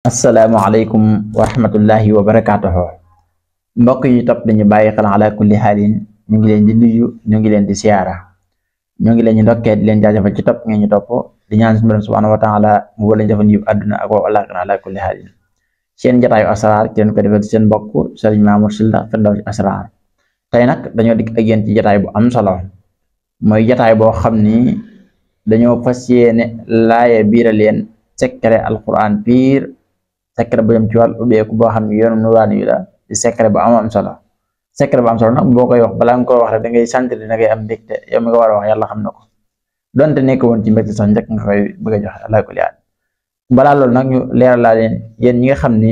Assalamualaikum warahmatullahi wabarakatuh. Mbokk yi top dañu bayyi xel ala kulli halin ñu ngi leen di nuyu ñu ngi leen di siyaara ñu ngi leen di ndokkee di leen jaajëfal ci top ngeen ñu topp di ñaan suñu borom subhanahu wa ta'ala mu wala defal ñu aduna ak wala ala kulli halin seen jotaayu asrar ci leen ko defal seen mbokk Serigne Mamour Sylla Firdawsi Asrar tay nak dañoo dik ak yeen ci jotaay bu am solo moy jotaay bo xamni dañoo fasiyene laaye biira leen secret alquran pire secret bu jëm ci wàllu ubbeeku boo xam ne yoonu nuraan yi la di secret bu am solo secret bu am solo nag boo koy wax balaa nga koy wax rek da ngay sant da ngay am mbégte yow mi nga war a wax yàlla xam na ko donte nekk woon ci mbégte sax njëkk nga koy bëgg a joxe allah kulli haal balaa loolu nag ñu leeral laa leen yéen ñi nga xam ni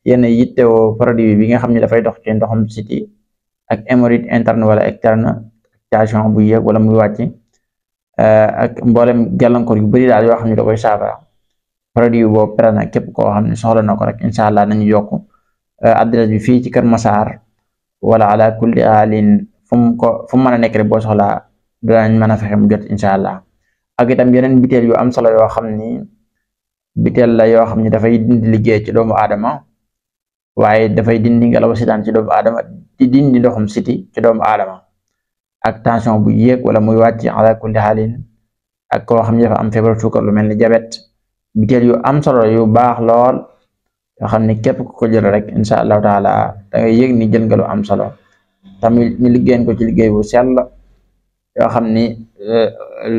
yéen a yittewoo produit bi nga xam ne dafay dox ci ndoxum siti ak hémorroïde interne wala externe station bu yéeg wala muy wàcc ak mboolem gàllankoor yu bari daal yoo xam ne da koy saafara produit boobu pare na képp koo xam ne soxla na ko rek incha allah nañu yokk adresse bi fii ci Kër Massar wala ala kulli halin fu mu mën a nekk rek boo soxlaa danañ mën a fexe mu jot incha allah ak itam yeneen biteel yu am solo yoo xam ni biteel la yoo xam ni dafay dindi liggéey ci doomu aadama waaye dafay dindi ngelaw sitaan ci doomu aadama di dindi ndoxum siti ci doomu aadama ak tension bu yéeg wala muy wàcc ala kulli halin ak koo xam ne dafa am feebar suukar lu mel ni diabète biteel yu am solo yu baax lool yoo xam ne képp ku ko jël rek incha allahu taala da ngay yëg ni jël nga lu am solo tamit ñu liggéeyan ko ci liggéey bu sell yoo xam ni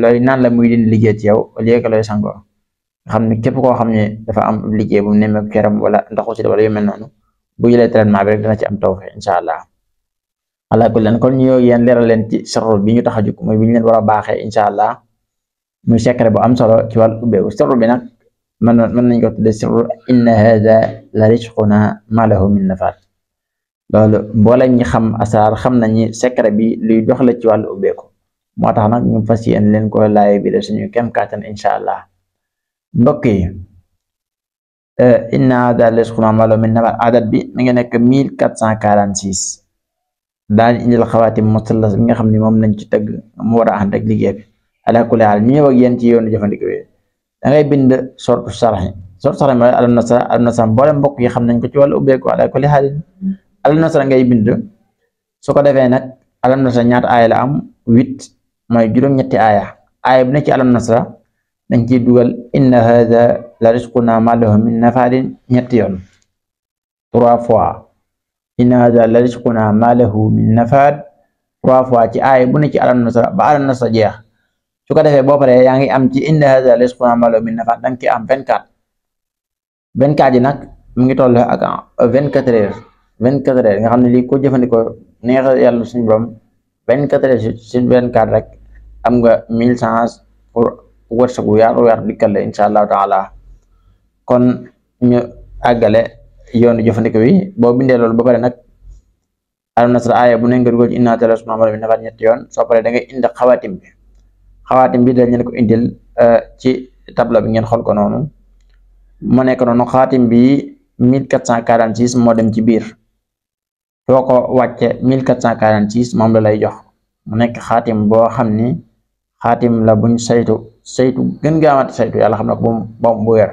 looy naan la muy dindi liggéey ci yow léegi looy sangoo nga xam ne képp koo xam ne dafa am liggéey bu nemmeeku keram wala ndoxu si wala yu mel noonu bu jëlee traitement bi rek dana ci am tawfeex incha allah ala kulli leen kon ñu yéen leeral leen ci sirru bi ñu tax a jóg mooy bi ñu leen war a baaxee incha allah muy secret bu am solo ci wàllu ubbeeku sirru bi nag mën nañ ko tudde sirru inna hada la rizquna ma lahu min nafad loolu mboole ñi xam asrar xam nañu secret bi luy dox la ci wàllu ubbeeku moo tax nag ñu fas yéen leen ko laaye bi de suñu kem kàttan incha allah mbokk yi inna hada la rizquna ma lahu min nafad adat bi mi ngi nekk 1446 daal indil xawaatim musallas bi nga xam ne moom lañ ci tëgg mu war a ànd ak liggéey bi ala kulli haal ñu ñëw ak yéen ci yoonu jëfandikoo yi da ngay bind sortu sarxi mooy alam nasara mboolem mbokk yi xam nañ ko ci wàllu ubbeeku ala kulli haal alam nasara ngay bind su ko defee nag alam nasara ñaata aaya la am 8 mooy juróom-ñetti aaya bu ne ci alam nasara dañ ciy dugal inna hada la rizquna ma lahu min nafadin ñetti yoon 3 fois inna hada la rizquna ma lahu min nafad 3 fois ci aaya bu ne ci alam nasara ba alam nasara jeex su ko defee boo paree yaa ngi am ci inna hada la rizquna ma lahu min nafad danga ci am 24 yi nag mu ngi toll ak 24 heures nga xam ne lii ko jëfandikoo neex yàlla suñu borom 24 heures sur 24 rek am nga 1000 chance pour wërsëgu yaatu dikkal la incha allahu taala kon ñu àggale yoonu jëfandikoo yi boo bindee loolu ba pare nag alam nasra aaya bu ne nga dugal ci inna hada la rizquna ma lahu min nafad ñetti yoon soo paree da ngay indi xawaatim bi dañ leen ko indil ci tableau bi ngeen xool ko noonu mu nekk noonu xaatim bi 1446 moo dem ci biir soo ko wàcce 1446 moom la lay jox mu nekk xaatim boo xam ni xaatim la buñ saytu gën gaamate saytu yàlla xam na ko bu wér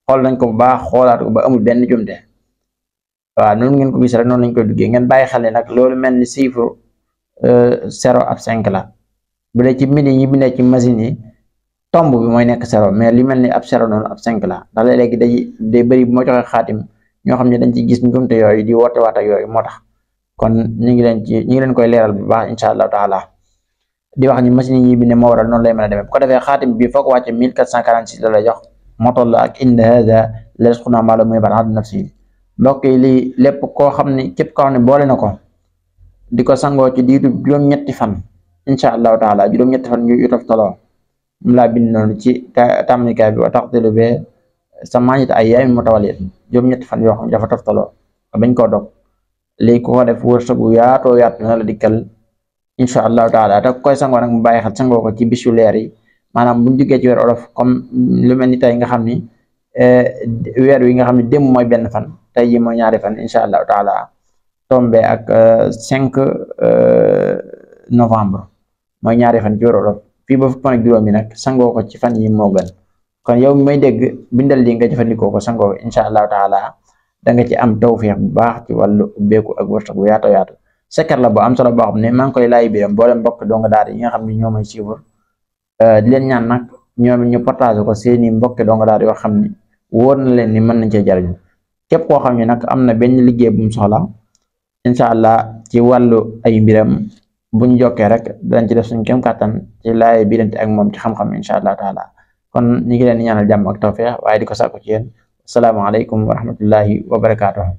xool nañ ko bu baax xoolaat ko ba amul benn jumte waaw noonu ngeen ko gis rek noonu lañ koy duggee ngeen bàyyi xel ne nag loolu mel ni chiffre 0 ak 5 la bu dee ci mini yi bindee ci machine yi tomb bi mooy nekk 0 mais li mel ni ab 0 noonu ab 5 la ndax léegi day bëri bu ma joxe xaatim ñoo xam ne dañ ci gis njumte yooyu di woote waat ak yooyu moo tax kon ñu ngi leen koy leeral bu baax incha allahu taala di wax ni machine yi bindee moo waral noonu lay mën a demee bu ko defee xaatim bi foo ko wàcce 1446 la lay jox moo toll ak inna hada la rizquna ma lahu min nafad nafsi mbokk yi lii lépp koo xam ne képp koo xam ne boole na ko di ko sangoo ci diiru juróom-ñetti fan incha allahu taala juróom-ñetti fan yu toftaloo mu laa bind noonu ci tàmmalikaay bi wa taqdiru be samaaniyata ayyaamin mutawaaliyat juróom-ñetti fan yoo xam ne dafa toftaloo bañ koo dog léegi ku ko def wërsëgu yaatoo yaatu na la dikkal incha allahu taala te koy sangoo nag mu bàyyi xel sangoo ko ci bis yu leer yi maanaam buñ jógee ci weer olof comme lu mel ni tey nga xam ni weer wi nga xam ne démb mooy benn fan tey ji mooy ñaari fan incha allahu taala tombe ak 5 novembre mooy ñaari fan ci weer olof fii ba fukk fan ak juróom yi nag sangoo ko ci fan yi moo gën kon yow mi may dégg bindal li nga jëfandikoo ko sangoo incha allahu taala da nga ci am tawfiq bu baax ci wàllu ubbeeku ak wërsëg bu yaatu yaatu secret la bu am solo boo xam ne maa ngi koy laaj biram boole mbokk donga daara yi nga xam ne ñoo may suivre di leen ñaan nag ñoom ñu partage ko seeni mbokk donga daara yoo xam ne wóor na leen ni mën nañ cee jariñu képp koo xam ne nag am na benn liggéey bu mu soxla incha allah ci wàllu ay mbiram bu ñu jokkee rek dañ ci def suñu kéem kàttan ci laay birante ak moom ci xam-xam incha allah taala kon ñu ngi leen di ñaanal jàmm ak tawfeex waaye di ko sàkku ci yéen asalaamaaleykum wa rahmatullahi wa barakaatuhu